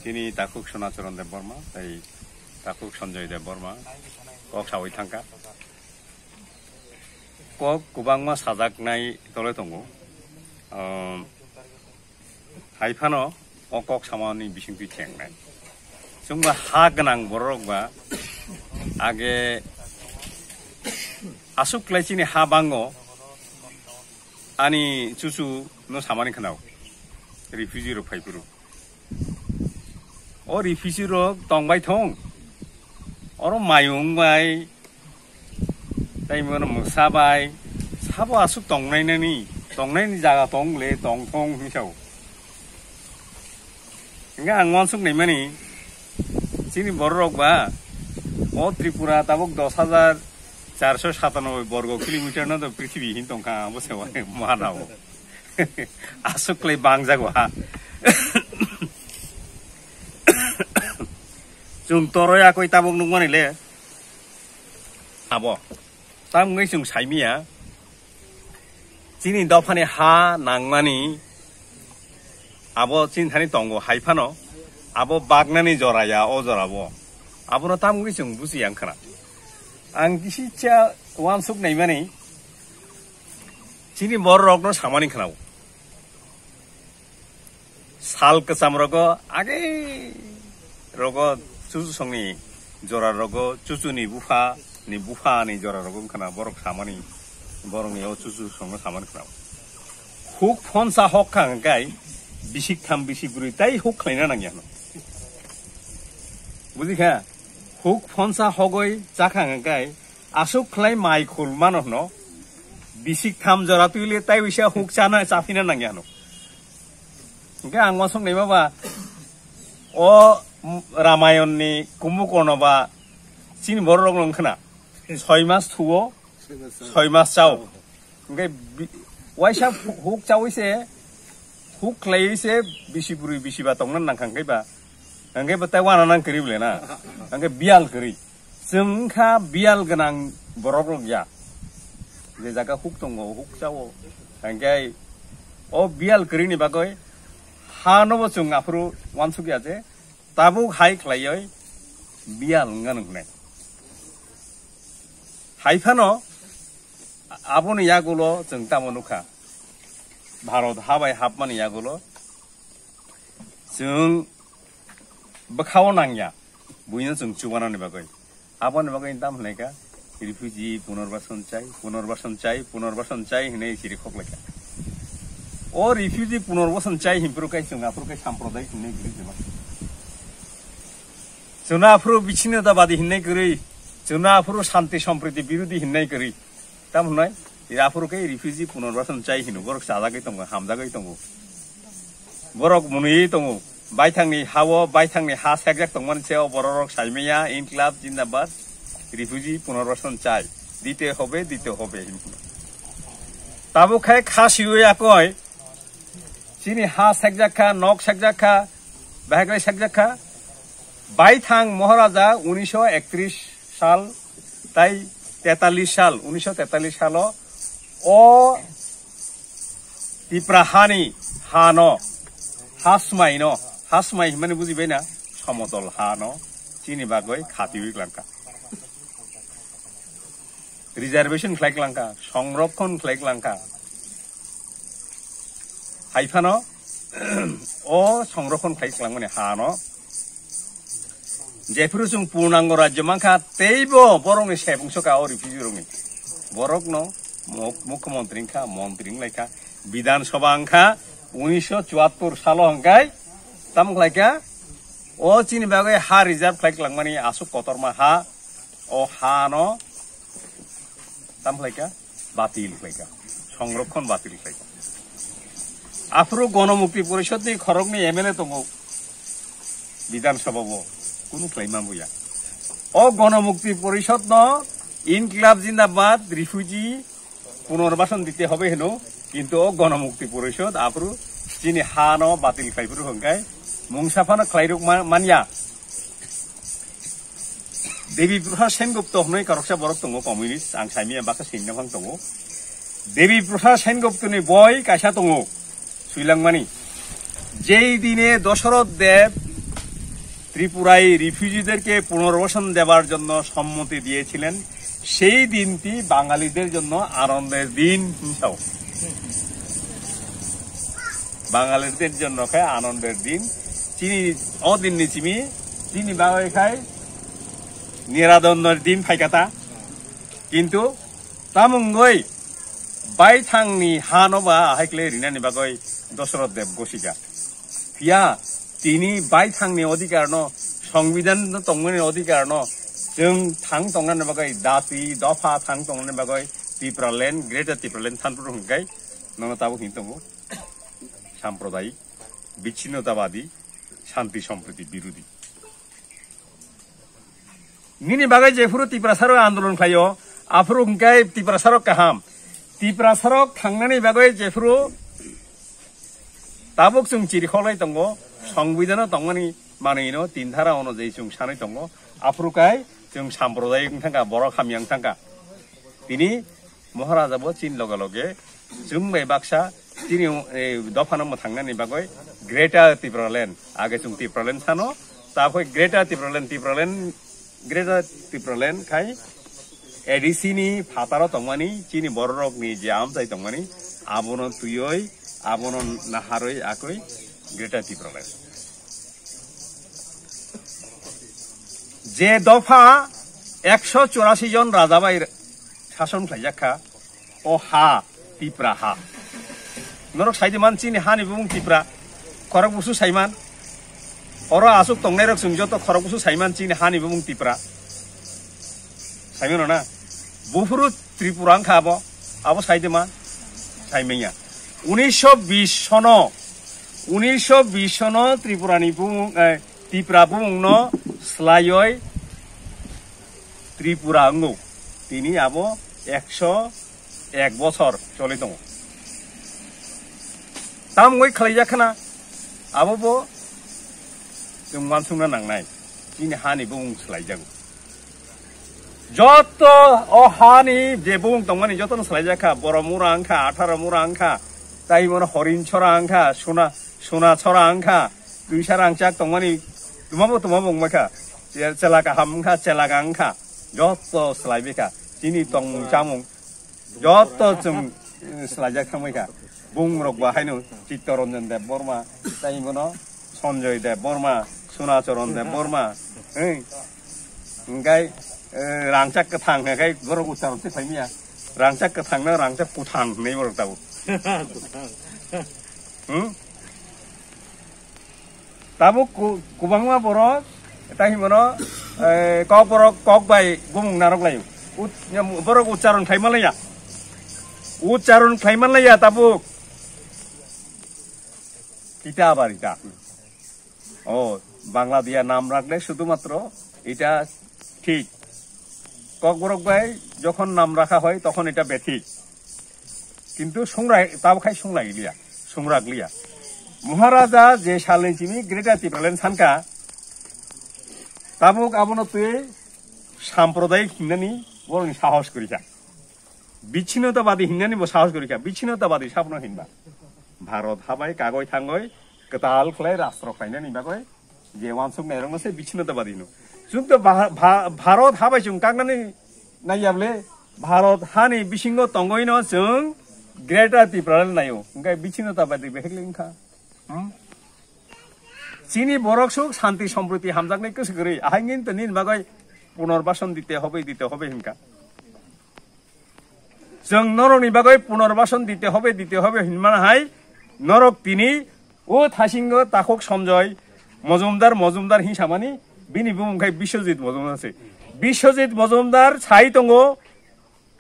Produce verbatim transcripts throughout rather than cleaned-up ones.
Chini takhuk Sonacharan Debbarma tei takhuk Sanjoy Debbarma kok sawi thangkha. Kok kwbangma sajaknai tole tongo. Umm, hai phano o kok samani bisingtwi chengnai. Chwngba ha gwnang borok ba age aswk klai chini ha bango ani chuchu no samani khwnao refugee rok phai phuru. O refugee rok tongbai thong. Oro mayung bai, tei mono mwsa bai, sabo aswk tongnai nani, tongnai ni jaga tong le tong thong hinwi sao. Hingke ang uansuk naimani, chini borok rok ba, o Tripura tabuk dos hajar charso satanoboi borgo kilometer no do prithibi hin tongkha, abo se manao. Aswk le bangjago ha. Chwng toroi akoi tabuk nukmani le. Abo. Tamgwi chwng saimiya. Chini dophani ha nangmani. Abo chini thani tongo hai phano. Abo bagnani jora ya o jora bo. Abono tamgwi chwng bujiya wngkhana. Ang kisi cha uansuk naimani. Chini borok rokno samani khwnao. Sal kwcham rogo age rogo chuchu songni jora rogo chuchu ni bupha ni bupha ni jora rogo wngkhana borok samani borok ni o chuchu songo samani khwnao. Huk phonsa hok kha hwnkhe bisik tham bisik brwi tai huk khlaina nangya hwno. Bujikha? Huk phonsa hogoi chakha hwnkhe aswk khlai mai khul mano hwno. Bisik tham jora twi le tai wisa huk chana chaphina nangya hwno. Hingke ang uansuk naima ba o Ramayon ni Kumbukorno ba chini borok rok wngkhana soi mas thuo, soi mas chao. Hingke bi-, waisa hu-, huk chawi se, huk khlaiwi se bisi bwrwi bisi ba tongna nangkha hingke ba. Hingke ba tai wana nang kwrwi bole na. Hingke biyal kwrwi. Chwng wngkha biyal gwnang borok rok ya. Je jaga huk tongo, huk chao. Hingke o biyal kwrwini bagwi ha nobo chwng aphuru uansukya je tabuk hai khlaiwi biyal wngya hwnwi. Hai phano aboni yagulo chwng tamo nukha. Bharot ha bai hapmani yagulo chwng bwkhao nangya, buino chwng chubanani bagwi. Aboni bagwi tam hwnwi kha, refugee punarbasan chai, punarbasan chai, punarbasan chai hwnwi chiri khoklaikha. O refugee punarbasan chai hinphuru khe chwng aphuru khe samprodayik hwnwi giri jeba. Chwngno aphuru bichinnotabadi hwnwi kwrwi, chwngno aphuru shanti sampriti birodhi hwnwi kwrwi. Tam hwnwi, aphuru khe refugee punarbasan chai hino, borok chajagwi tongo, hamjagwi tongo. Borok mwnwi tongo, baithangni ha-o, baithangni ha sekjak tongmani se o borok rok saimaya, Inklab Jindabad, refugee punarbasan chai, dite hobe, dite hobe, hinwi. Tabuk khe kha siwi akoi, chini ha sekjak kha, nok sekjak kha, bahaklai sekjak kha, baithang Maharaja unisho ektris sal tai tetallis sal, unisho tetallis salo o Tipra hani hano, hasmaino, hasmai hwnmani bujibaina, somotol hano chini bagwi khatiwi klangkha. Reservation khlai klangkha, songrokhon khlai klangkha. Hai phano o songrokhon khlai klangmani hano jephuru chwng purnango rajyo mankha, teibo borokni sebungso ka o refugee rokni. Borokno muk-, mukhyamantri wngkha, mantri wnglaikha, Bidhan Sabha wngkha, unisho chuattor salo hwnkhe tamo khlaikha, o chini bagwi ha reserve khlai klangmani aswk kotorma ha, o hano tamo khlaikha, batil khlaikha, songrokhon batil khlaikha. Aphuru Gonomukti Porishod ni khoroknwi M L A tongo Bidhan Sabha o, kunu khlai manbuya. O Gonomukti Porishod no Inklab Jindabad, refugee punarbasan dite hobe hino, kintu o Gonomukti Porishod aphuru chini hano batil khlai phuru hwnkhe mungsa phano khlairok ma-, manya. Debi Prasad Sengupta hwnwi koroksa borok tongo, communist, ang saimanya baksa sini naphang tongo. Debi Prasad Sengupta ni boi kaisa tongo, swilangmani. Jei dine Dosoroth Dev ত্রিপুরায় রিফিউজিদেরকে পুনর্বাসন দেবার জন্য সম্মতি দিয়েছিলেন, সেই দিনটি বাঙালিদের জন্য আনন্দের দিন হিসাব। বাঙালিদের জন্য খায় আনন্দের দিন। চিনি অদিন নিচিমি চিনি বাগাই খায় নিরাদন্ডর দিন ফাইকাতা। কিন্তু tamungoi baithangni hano ba haikle rinani bagoi Dosoroth Dev gosika. Phiya tini baithangni odhikarno, songbidhan tongmani odhikarno, chwng thang tongnani bagoi, dati dopha thang tongnani bagoi Tipraland, Greater Tipraland thanpru hwnkhe nono tabuk hin tongo sampradayik, bichinnotabadi, shanti sompriti birodhi. Nini bagwi jephuru Tiprasarok andolon khlaio, aphuru hwnkhe Tiprasarok kaham. Tiprasarok thangnani bagwi jephuru tabuk chwng chirikhok lai tongo, songbidhano tongmani manwino tin dhara onojai chwng sanwi tongo, aphuru kai chwng sampradayik wng thangkha, borok hamya wng thangkha. Tini Maharaja bo chini loge loge chwng bai baksa chini, eh, dophano mwthangnani bagwi Greater Tipraland, age chwng Tipraland sano, ta phai Greater Tipraland, Tipraland, Greater Tipraland khai A D C ni phataro tongmani chini bororokni je amchai tongmani abono twiwi abono naharwi akwi Greater Tipraland. Je dopha ekso chorasi jon raja bai sason khlaijak kha, o ha Tipra ha. Norok saidi man chini hani bumung Tipra, khorok busu saiman. Oro asuk tongnai rok chwng joto khorok busu saiman chini hani bumung Tipra. Saimano na? Buphuru Tripura wngkha abo, abo saidi man? Saimanya. Unisho bish sono, unisho bish sono Tripura ni bumung, eh, Tipra bumung no slaioi Tripura wngo. Tini abo ekso ek bosor choli tongo. Tam wngwi khlaijak khna, abo bo chwng uansukna nangnai. Chini hani bumung swlaijago. Joto o hani je bumung tongmani jotono swlaijak kha. Borom mura wngkha, atharo mura wngkha, tai bono horin chora wngkha, suna, suna chora wngkha, twisa rangchak tongmani twmabo twmabo wngma kha. Che-, chela kaham wngkha, chela gang wngkha, joto swlaibai kha. Chini tongmung chamung joto chwng, eh, swlaijak thangbai kha. Bumung rok ba haino Chittaranjan Debbarma, tai bono Sanjoy Debbarma, Sunacharan Debbarma, eh, hingkai, eh, rangchak kwthang hingkai borok ucharon se phaimya. Rangchak kwthang na rangchak kwthang hinwi borok tabuk. Hmm? Tabuk ku-, kubangma borok, tai himano, eh, kok borok kok bai bumung narok laio. Ut-, borok ucharon khlai manlaiya. Ucharon khlai manlaiya tabuk. Kita abar ita. O, Bangla dia nam rakle sudumatro ita thik. Kokborok bai jokhon nam rakha hoy, tokhon eta bethik. Kintu sungrai, tabo khai sunglai liya, sungrak liya. Maharaja je salni chimi Greater Tipraland sanka, tabuk abono twi sampradayik hinani boroni sahos kurikha. Bichinnotabadi hinani bo sahos kurikha. Bichinnotabadi sabno hinba. Bharot habai kagoi thangoi kwtal khlai rastro khlainani bagoi je wansuk nairokno se bichinnotabadi hino. Chwng to Bha-, Bha-, Bharot habai chwng kaknani naiyable, Bharot hani bisingo tongoino chwng Greater Tipraland naio. Hingke bichinnotabadi behekle wngkha. Hmm? Chini borok suk shanti sompriti hamjaknai kwswk kwrwi. Ahai ngin to nini bagoi punorbason dite hobe, dite hobe hinka. Chwng norokni bagwi punorbason dite hobe, dite hobe hinmana hai, norok tini o thasingo takhuk Sanjoy Mojumdar, Mojumdar hinsamani, bini bumung khai Biswajit Mojumdar se. Biswajit Mojumdar sai tongo,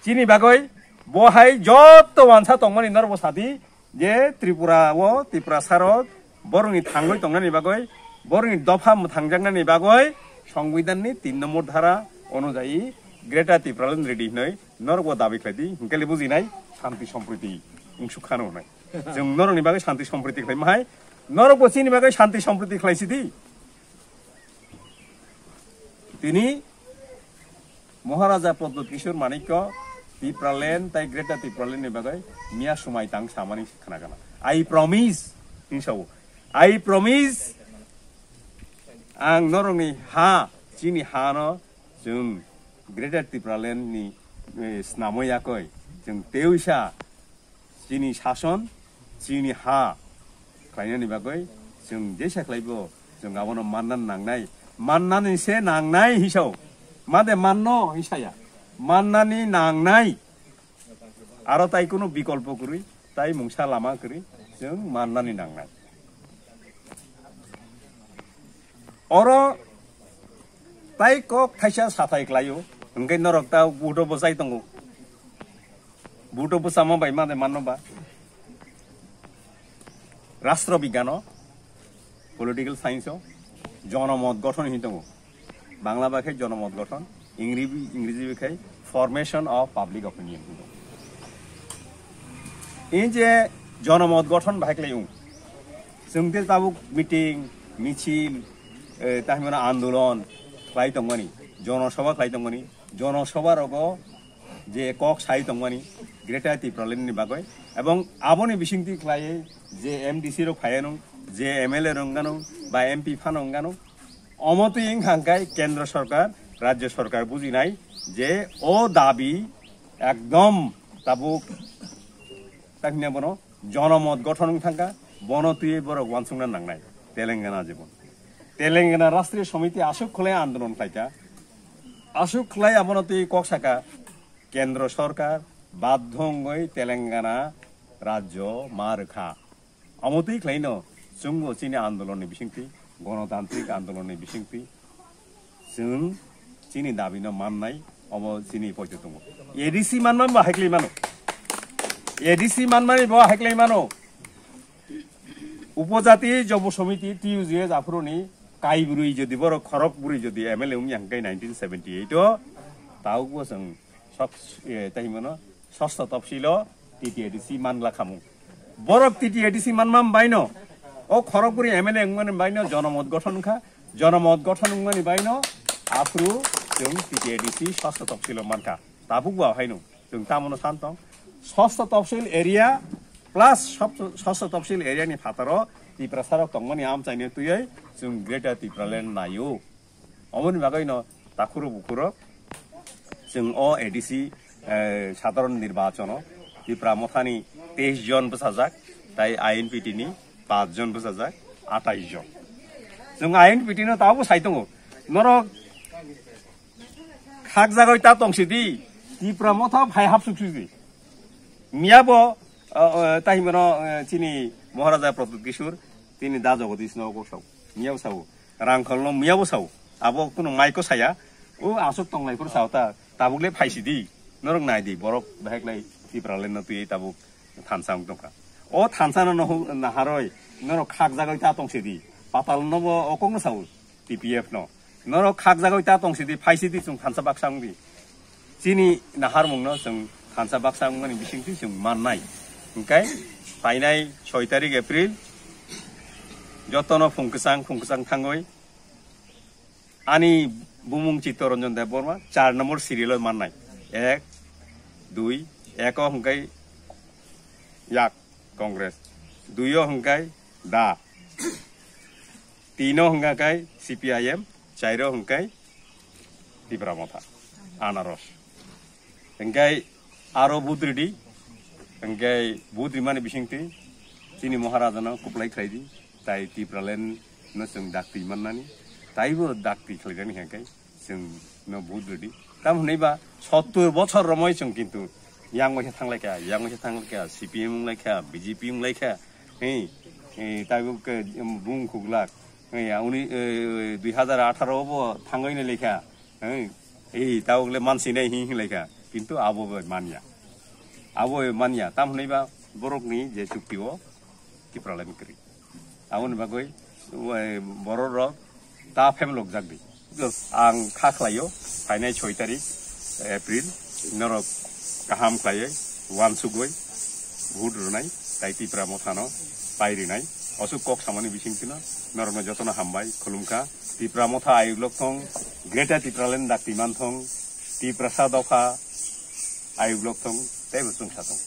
chini bagwi bo hai jotto wansa tongmani norok bo sadi, je Tripura o, Tiprasa rok, borokni thangwi tongnani bagwi, borokni dopha mwthangjaknani bagwi, Songbidanni tin nombor dhara onujayi Greater Tipraland ready hinwi norokbo dabi khlaidi, hinkhe le bujinai shanti sompriti wngsukha hwnwi. Chwng norokni bagwi shanti sompriti khlaima hai, norokbo chini bagwi shanti sompriti khlaisidi. Tini Maharaja Pradyut Kishore Manikya Tipraland tai Greater Tipraland ni bagwi miya swmai tang samani khna gana. "I promise," hinwi sao. "I promise, Ang norokni ha, chini ha no chwng Greater Tipraland ni, eh, snamo yakoi chwng tewisa chini sason, chini ha khlainani bagwi chwng jesa khlaibo chwng abono manna nangnai, mannani se nangnai hisao, made manno hisaya, mannani nangnai. Aro tai kunu bikolpo kwrwi, tai mungsa lama kwrwi, chwng mannani nangnai. Oro tai kok thaisa sathai klaio, hwnkhe norok ta buto bwchai tongo. Buto bwchama bai made manno ba. Rastro bigyano, political science o jonomot gothon hin tongo. Bangla bai khe jonomot gothon, Ingri-, Ingreji bai khe formation of public opinion hin tongo. In je jonomot gothon bahai klai ung. Chwng te tabuk meeting, michil, eh, tahimano andolon khlai tongmani, jonosabha khlai tongmani, jonosabha rogo je kok sai tongmani Greater Tipraland ni bagwi, ebong aboni bisingtwi khlaiwi je M D C rok phaiyanung, je M L A rok wngano ba M P phano wngano, omo twi wngkha hwnkhe kendro sorkar, rajyo sorkar bujinai je o dabi ekdom tabuk, tak hwnwi bono jonomot gothon wng thangkha, bono twiwi borok uansukna nangnai Telangana jibon. Telangana Rashtriya Samiti aswk khlai andolon khlaikha, aswk khlai abono twi kok saka, kendro sorkar badhyo wngwi Telangana rajyo ma rwkha. Omo twi khlaino chwngbo chini andolonni bisingtwi, gonotantrik andolonni bisingtwi chwng chini dabino mannai, obo chini poito tongo. A D C manmani bo haiklai mano. A D C manmani bo haiklai mano. Upojati Jobo Samiti, T U J S aphuruni kaibrwi jodi borok khorok bwrwi jodi M L A wngya hwnkhe nineteen seventy eight o, tabukbo chwng sok, eh, tei himano, sosto topsilo T T A D C manla khamu. Borok T T A D C manma baino, o khorok bwrwi M L A wngmani baino jonomot gothon wngkha, jonomot gothon wngmani baino aphuru chwng T T A D C sosto topsilo mankha. Tabukbo haino chwng tamono san tong. Sosto topsil area plus sob-, sosto topsil area ni phataro Tiprasa rok tongmani amchaini twiwi chwng Greater Tipraland naio. Omoni bagwino takhuro bukhuro chwng o A D C, eh, sadharon nirbachono Tipra Mothani teis jon bwsajak, tai I N P T ni paanch jon bwsajak, atais jon. Chwng I N P T no tabukbo sai tongo. Norok khak jagoi ta tong sidi, Tipra Motha phai hap suk sidi. Miyabo, uh, uh, tahimano, uh, chini Maharaja Pradyut Kishore, tini da Jagadish no kok sao. Miyabo sao. Rangkhol no miyabo sao. Abo kuno maiko saya. O aswk tonglai phuru sao ta. Tabuk le phai sidi. Norok nai di. Borok bahek lai Tipraland no twi tabuk thansa wng tongkha. O thansa no nohuk naharoi. Norok khak jagoi ta tong sidi. Patal no bo okong no sao. T P F no. Norok khak jagoi ta tong sidi, phai sidi chwng thansa baksa wng di. Chini naharmung no chwng thansa baksa wngmani bisingtwi chwng mannai. Hwnkhe painai soi tarik April jotono phung kwchang, phung kwchang thangwi ani bumung Chittaranjan Debbarma char number serial o mannai. Ek, dui, eko hwnkhe yak Congress, dui o hwnkhe da. Tino hwnkha khe C P I M, chairo hwnkhe Tipra Motha, anaros. Hwnkhe aro vote ridi, hwnkhe vote rimani bisingtwi chini Maharajano kwplai khlaidi, tai Tipraland no chwng dakti mannani, taibo dakti khlainani hwnkhe chwng no vote ridi. Tam hwnwi ba sottur bochor romwi chwng kintu yang waisa thanglaikha, yang waisa thanglaikha, C P M wnglaikha, B J P wnglaikha, hei, hei, taibo khe, um, bung khuklak, hei, uni, eh, dui hazar atharo bo thangwi nai laikha, hei, hei, tabuk le mansi nai hi hinlaikha, kintu abo bai manya, abo bai manya, tam hwnwi ba borokni je chukti o Tipraland kwrwi. Aboni bagwi, eh, borok rok ta phem lokjak di. Ang kha khlaio, phainai soi tarik April, norok kaham khlaiwi, uansugwi, vote rwnai, tai Tipra Mothano pai rinai. Osuk kok samani bisingtwino, norokno jotono hambai, khulumkha. Tipra Motha ayuk lok thong, Greater Tipraland dakti man thong, Tiprasa dopha ayuk lok thong, teibo chwngsa thong.